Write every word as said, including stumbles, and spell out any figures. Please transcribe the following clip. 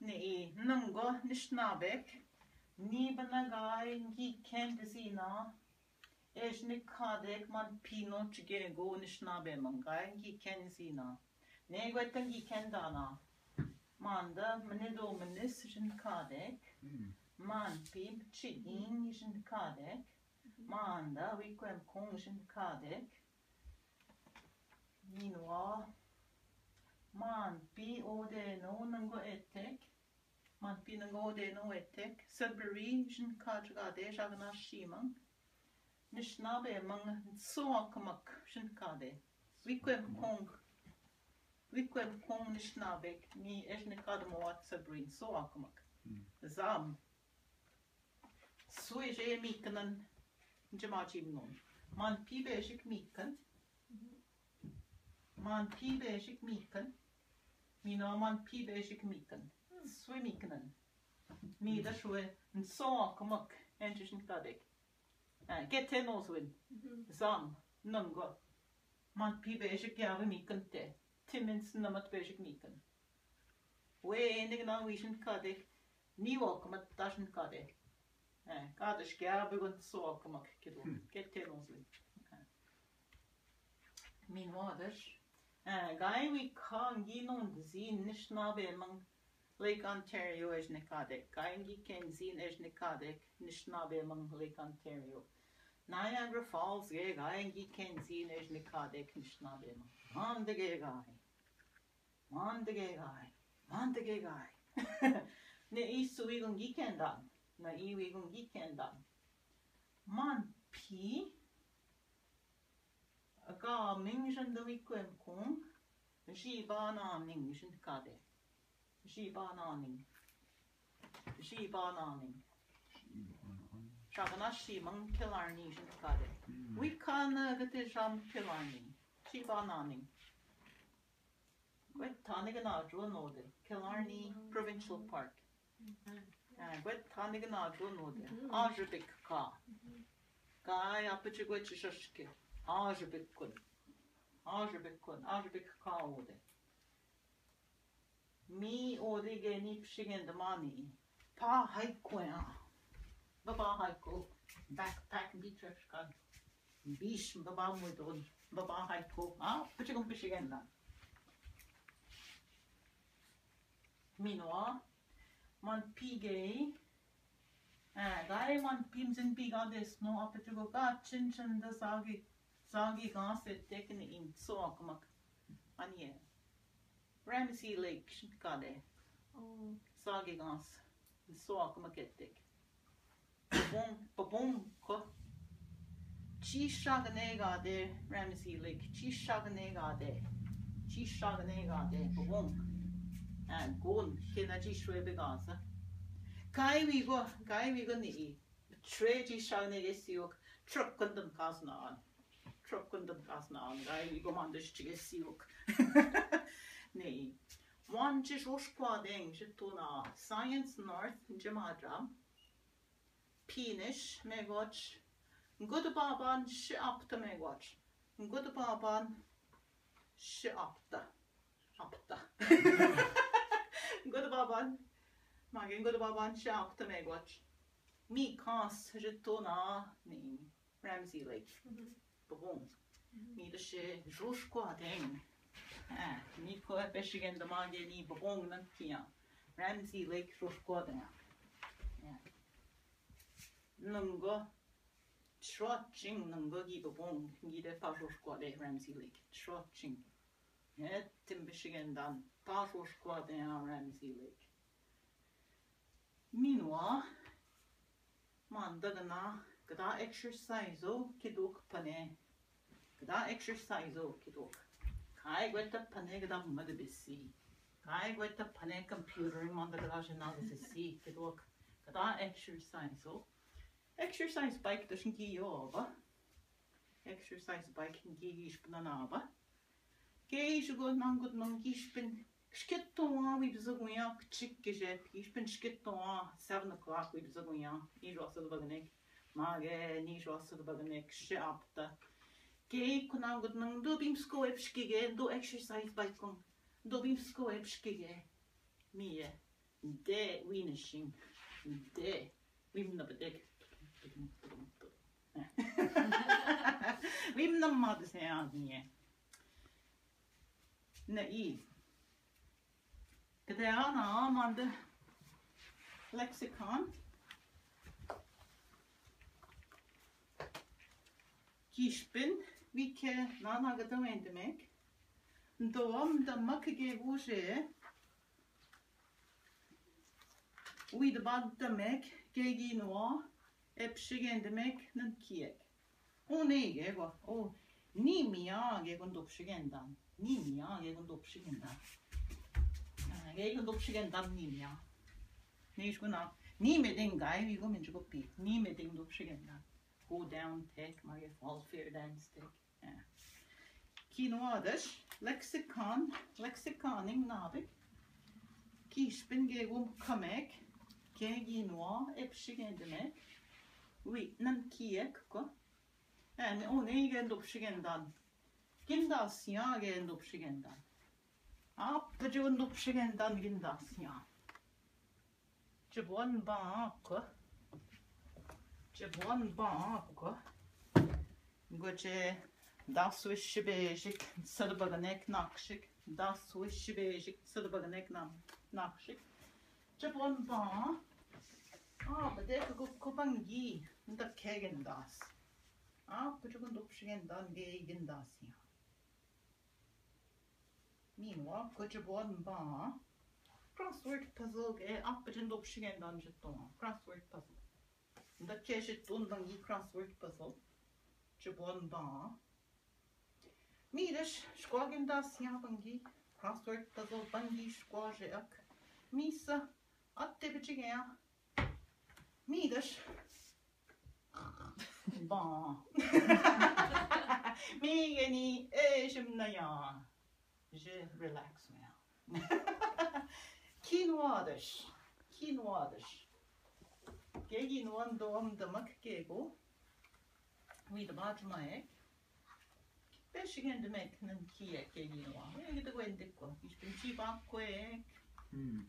Neꞌi nungo nixnabek, nibana gai ngi kende zina, ejni kadek man pino txige go nixnabe man gai ngi kende zina. Ne gweta ngi kendana. Manda mene do menes jin kadek. Man pi mchi in jin kadek. Manda wi kwem kung jin kadek. Minwa. Man pi o de no nungo etek. Man pi nungo de no etek. Sebri jin kadek de jagna shimang. Nixnabe mang nsoakmak jin kade. Wi kwem kung. Wi kwem kung nixnabe mi ejni kadmo wat sebri nsoakmak. Zam. Swi je miknan. Nje ma jimnon. Man pi bejik mikan. Man pi bejik mikan. Mino man pi bejik mikan. Swi miknan. Mi da shwe nsoakmak. Enje jin kadek. Eh, get te no swin. Zam. Nungo. Man pi bejik yawe mikan te. Timens namat bejik mikan. We ene gna wi jin kade. Ni wok ma ta jin kade. Eh, kada skjabe gun so wok ma ke do. Ke te no zli. Eh. Min waders. Eh, gai wi ka ngi non zin nixnabe mang Lake Ontario ejne kade. Gai ngi ken zin ejne kade nixnabe mang Lake Ontario. Niagara Falls ge gai ngi ken zin ejne kade nixnabe mang. Mande ge gai. Mande ge gai, mande ge gai. Ne isu wigun gi kendan, na iwigun gi kendan. Man pi, ga mingjen da wi kwem kung, ji ba na ning jin kade. Ji ba na ning. Ji ba na ning. Shagana shi mang Killarney jin kade. Wi kana gate jam Killarney. Ji ba na ning. Gwet thanige na jua node, Killarney Provincial Park. Eh, gwet thanige na jua node, Ajabik ka. Ka ya pichi gwet shashke, Ajabik kun. Ajabik kun, Ajabik ka ode. Mi ode ge ni pshigen da mani. Pa hai kwea. Baba hai ko. Backpack bi trefkan. Bish baba mudon. Baba hai ko. Ah, pachigum pshigen da. Minoa. Man pigei. Ah, gare man pimzen piga desno apechugo ga chin chin da zagi zagi ganse tekni in so akmak. Anie. Ramsey Lake, kade. Oh. Sage gans. So akma ketek. Babon, babon ko. Chi shagne gade Ramsey Lake. Chi shagne gade. Chi shagne gade. Babon. Ah, gon. Kena chi shwebe gansa. Kai wigo, kai wigo ni i. Treji shagne ge siok. Trok kundum kasna an. Tropkundum kasna an gai go mandish chige siuk. Nei. Wan chi roshkwa deng je tuna Science North je madra. Pinish megwatch. Good baban shi apta megwatch. Good baban shi apta. Apta. Good baban. Mage good baban shi apta megwatch. Mi kas je tuna ni. Ramsey Lake. Babong. Mi da she rushkwa deng. Eh, mi ko e peshi gen da ma ge ni babong nan kia. Ramsey Lake rushkwa deng. Eh. Nungo. Trotching nungo gi babong. Gi de pa rushkwa de Ramsey Lake. Trotching. Eh, timbe shi gen dan. Pa rushkwa de Ramsey Lake. Meanwhile, manda gna, gda exercise o kiduk pane. Gda exercise o kiduk. Kai gweta pane gda mada bisi. Kai gweta pane computer manda gda jena bisi kiduk. Gda exercise o. Exercise bike da shingi yo ba. Exercise bike ngi gish na ba. Ke ish go nangut nong gishpin. Shkettoa wi bzaguya kchikkeje gishpin shkettoa seven o'clock wi bzaguya. Ish was the bagnek. Mage ni ish was the bagnek. Shapta. Ke iku nangut nong do bim sko epshkige do exercise bike kong. Do bim sko epshkige. Mie. Nde wi ne xing. Nde wi mna bedek. Wi mna ma de se a nie. Na i. Kede ana amande lexicon. Ki spin wi ke nana gada wendemek. Ndo am da makge guje. Wi da bad da mek, ke gi noa, e pshigen da mek, nan kiek. Unege go, o, ni mia ge go ndopshigen dan. Ni mia ge go ndopshigen dan. Ge go ndopshigen dan ni mia. Ni shgo na, ni me den gai wi go men go pi. Ni me den ndopshigen dan. Go down tek, ma ge fall fair dance tek. Ki nuadeš, lexicon, lexicon in nabik. Ki spin ge gum kamek, ke gi nua, e pshigen de mek. Wi, nan kiek ko. E, ne, o, ne, ge ndopshigen dan. Ginda sia ge ndopshigen dan. A, pa ju ndopshigen dan ginda sia. Tsi bon ba ko. Tsi bon ba ko. Ngo tsi das wishibezik, sadabaganek nakshik. Das wishibezik, sadabaganek nam, nakshik. Tsi bon ba. A, ba de ko, ko bangi. Nda kegen das. A, pa ju ndopshigen dan ge gen das ya. Meanwhile, ko tsi bon ba. Crossword puzzle ge, a, pa ju ndopshigen dan je to. Crossword puzzle. Nda ke je to bangi crossword puzzle. Tsi bon ba. Midesh, shkwa ge nda sia bangi. Crossword puzzle bangi shkwa je ak. Misa, a te be tsi ge ya. Midesh. Bon. Mi geni, e, jim na ya. Je relax me. Ki nuadeš. Ki nuadeš. Ke gi nuando am da mak kego. Wi da ba ju ma ek. Pe shi gen de mek nan ki ek ke gi nua. E, gi da gwende ko. Ish bin chi ba ko ek. Hmm.